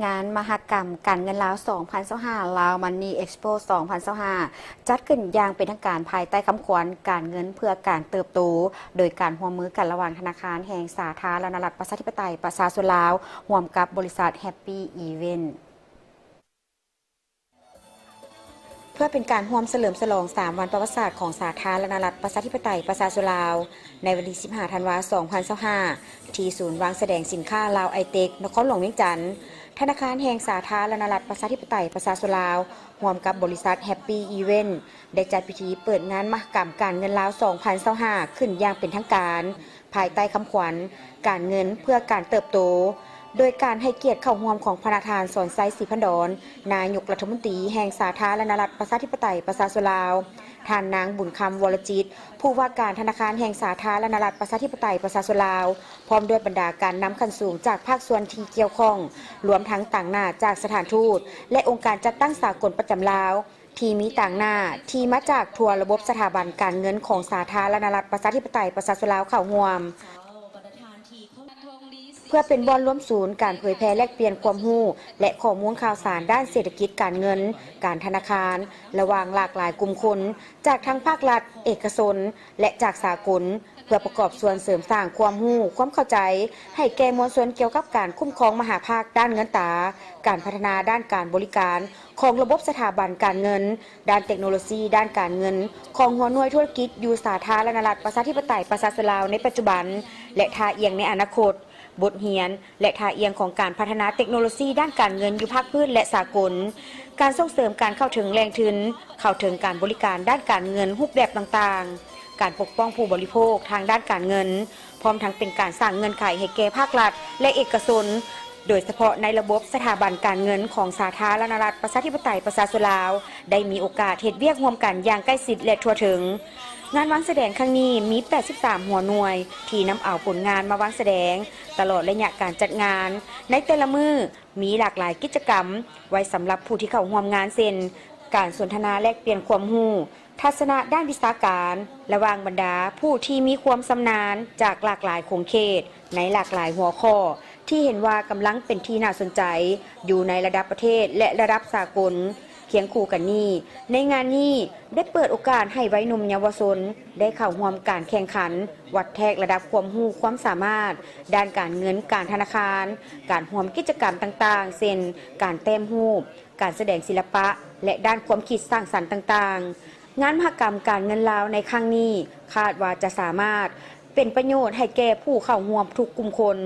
ງານມະຫະກຳການເງິນລາວ ສອງພັນຊາວຫ້າ Lao Money Expo ສອງພັນຊາວຫ້າ ຈັດຂຶ້ນຢ່າງເປັນທາງການພາຍໃຕ້ຄຳຂວັນ ການເງິນເພື່ອການເຕີບໂຕ, ໂດຍການຮ່ວມມືກັນລະຫວ່າງທະນາຄານແຫ່ງສາທາລະນະລັດ ປະຊາທິປະໄຕ ປະຊາຊົນລາວ ຮ່ວມກັບບໍລິສັດ Happy Event ເພື່ອເປັນການຮ່ວມສະເຫຼີມສະຫຼອງ ສາມ ວັນປະຫວັດສາດຂອງສາທາລະນະລັດ ປະຊາທິປະໄຕ ປະຊາຊົນລາວ ໃນວັນທີ ສິບຫ້າ ທັນວາ ສອງພັນຊາວຫ້າ ທີ່ສູນວາງສະແດງສິນຄ້າ Lao Itech ນະຄອນຫຼວງວຽງຈັນ, ທະນາຄານແຫ່ງສາທາລະນະລັດ ປະຊາທິປະໄຕ ປະຊາຊົນລາວ ຮ່ວມກັບບໍລິສັດ Happy Event ໄດ້ຈັດພິທີເປີດງານມະຫະກຳການເງິນລາວ ສອງພັນຊາວຫ້າ ຂຶ້ນຢ່າງເປັນທາງການ ພາຍໃຕ້ຄຳຂວັນ ການເງິນເພື່ອການເຕີບໂຕ, ໂດຍການໃຫ້ກຽດເຂົ້າຮ່ວມຂອງພະນະທ່ານ ສອນໄຊ ສີພັນດອນ ນາຍົກລັດຖະມົນຕີແຫ່ງສາທາລະນະລັດ ປະຊາທິປະໄຕ ປະຊາຊົນລາວ, ທ່ານນາງ ບຸນຄຳ ວໍລະຈິດ ຜູ້ວ່າການທະນາຄານແຫ່ງສາທາລະນະລັດ ປະຊາທິປະໄຕ ປະຊາຊົນລາວ, ພ້ອມດ້ວຍບັນດາການນຳຂັ້ນສູງຈາກພາກສ່ວນທີ່ກ່ຽວຂ້ອງ, ລວມທັງຕາງໜ້າຈາກສະຖານທູດ ແລະ ອົງການຈັດຕັ້ງສາກົນປະຈຳລາວ ທີ່ມີຕາງໜ້າທີ່ມາຈາກທົ່ວລະບົບສະຖາບັນການເງິນຂອງສາທາລະນະລັດ ປະຊາທິປະໄຕ ປະຊາຊົນລາວເຂົ້າຮ່ວມ, ເພື່ອເປັນບ່ອນລວມສູນການເຜີຍແຜ່ແລກປ່ຽນຄວາມຮູ້ ແລະ ຂໍ້ມູນຂ່າວສານດ້ານເສດຖະກິດການເງິນ, ການທະນາຄານ ລະຫວ່າງຫຼາກຫຼາຍກຸ່ມຄົນ ຈາກທັງພາກລັດ, ເອກະຊົນ ແລະ ຈາກສາກົນ, ເພື່ອປະກອບສ່ວນເສີມສ້າງຄວາມຮູ້, ຄວາມເຂົ້າໃຈ ໃຫ້ແກ່ມວນຊົນກ່ຽວກັບການຄຸ້ມຄອງມະຫາພາກດ້ານເງິນຕາ, ການພັດທະນາດ້ານການບໍລິການຂອງລະບົບສະຖາບັນການເງິນ, ດ້ານເຕັກໂນໂລຊີດ້ານການເງິນຂອງຫົວໜ່ວຍທຸລະກິດຢູ່ສາທາລະນະລັດ ປະຊາທິປະໄຕ ປະຊາຊົນລາວໃນປັດຈຸບັນ ແລະ ທ່າອ່ຽງໃນອະນາຄົດ, ບົດຮຽນ ແລະ ທ່າອ່ຽງຂອງການພັດທະນາເຕັກໂນໂລຊີດ້ານການເງິນຢູ່ພາກພື້ນ ແລະ ສາກົນ, ການສົ່ງເສີມການເຂົ້າເຖິງແຫຼ່ງທຶນ, ເຂົ້າເຖິງການບໍລິການດ້ານການເງິນຮູບແບບຕ່າງໆ, ການປົກປ້ອງຜູ້ບໍລິໂພກທາງດ້ານການເງິນ, ພ້ອມທັງເປັນການສ້າງເງື່ອນໄຂໃຫ້ແກ່ພາກລັດ ແລະ ເອກະຊົນ, ໂດຍສະເພາະໃນລະບົບສະຖາບັນການເງິນຂອງສາທາລະນະລັດ ປະຊາທິປະໄຕ ປະຊາຊົນລາວ ໄດ້ມີໂອກາດເຮັດວຽກຮ່ວມກັນຢ່າງໃກ້ຊິດ ແລະ ທົ່ວເຖິງ. ງານວາງສະແດງຄັ້ງນີ້ມີ ແປດສິບສາມ ຫົວໜ່ວຍ ທີ່ນຳເອົາຜົນງານມາວາງສະແດງ. ຕະຫຼອດໄລຍະການຈັດງານໃນແຕ່ລະມື້ ມີຫຼາກຫຼາຍກິດຈະກຳໄວ້ສຳລັບຜູ້ທີ່ເຂົ້າຮ່ວມງານ ເຊັ່ນ ການສົນທະນາແລກປ່ຽນຄວາມຮູ້, ທັດສະນະດ້ານວິຊາການ ລະຫວ່າງບັນດາຜູ້ທີ່ມີຄວາມຊຳນານຈາກຫຼາກຫຼາຍຂົງເຂດ ໃນຫຼາກຫຼາຍຫົວຂໍ້ ທີ່ເຫັນວ່າກຳລັງເປັນທີ່ໜ້າສົນໃຈຢູ່ໃນລະດັບປະເທດ ແລະ ລະດັບສາກົນ. ຄຽງຄູ່ກັນນີ້, ໃນງານນີ້ໄດ້ເປີດໂອກາດໃຫ້ໄວໜຸ່ມເຍົາວະຊົນໄດ້ເຂົ້າຮ່ວມການແຂ່ງຂັນ ວັດແທກລະດັບຄວາມຮູ້ຄວາມສາມາດດ້ານການເງິນການທະນາຄານ, ການຮ່ວມກິດຈະກຳຕ່າງໆ ເຊັ່ນ ການແຕ້ມຮູບ, ການສະແດງສິລະປະ ແລະ ດ້ານຄວາມຄິດສ້າງສັນຕ່າງໆ. ງານມະຫະກຳການເງິນລາວໃນຄັ້ງນີ້ ຄາດວ່າຈະສາມາດເປັນປະໂຫຍດໃຫ້ແກ່ຜູ້ເຂົ້າຮ່ວມທຸກກຸ່ມຄົນ,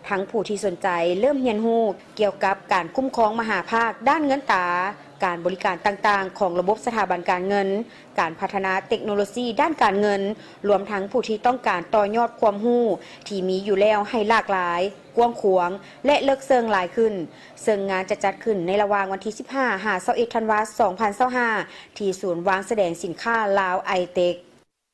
ທັງຜູ້ທີ່ສົນໃຈເລີ່ມຮຽນຮູ້ກ່ຽວກັບການຄຸ້ມຄອງມະຫາພາກດ້ານເງິນຕາ, ການບໍລິການຕ່າງໆຂອງລະບົບສະຖາບັນການເງິນ, ການພັດທະນາເຕັກໂນໂລຊີດ້ານການເງິນ, ລວມທັງຜູ້ທີ່ຕ້ອງການຕໍ່ຍອດຄວາມຮູ້ທີ່ມີຢູ່ແລ້ວໃຫ້ຫຼາກຫຼາຍ, ກວ້າງຂວາງ ແລະ ເລິກເຊິ່ງຫຼາຍຂຶ້ນ. ເຊິ່ງງານຈະຈັດຂຶ້ນໃນລະຫວ່າງວັນທີ ສິບຫ້າ ຫາ ຊາວເອັດ ທັນວາ ສອງພັນຊາວຫ້າ ທີ່ສູນວາງສະແດງສິນຄ້າ Lao Itech.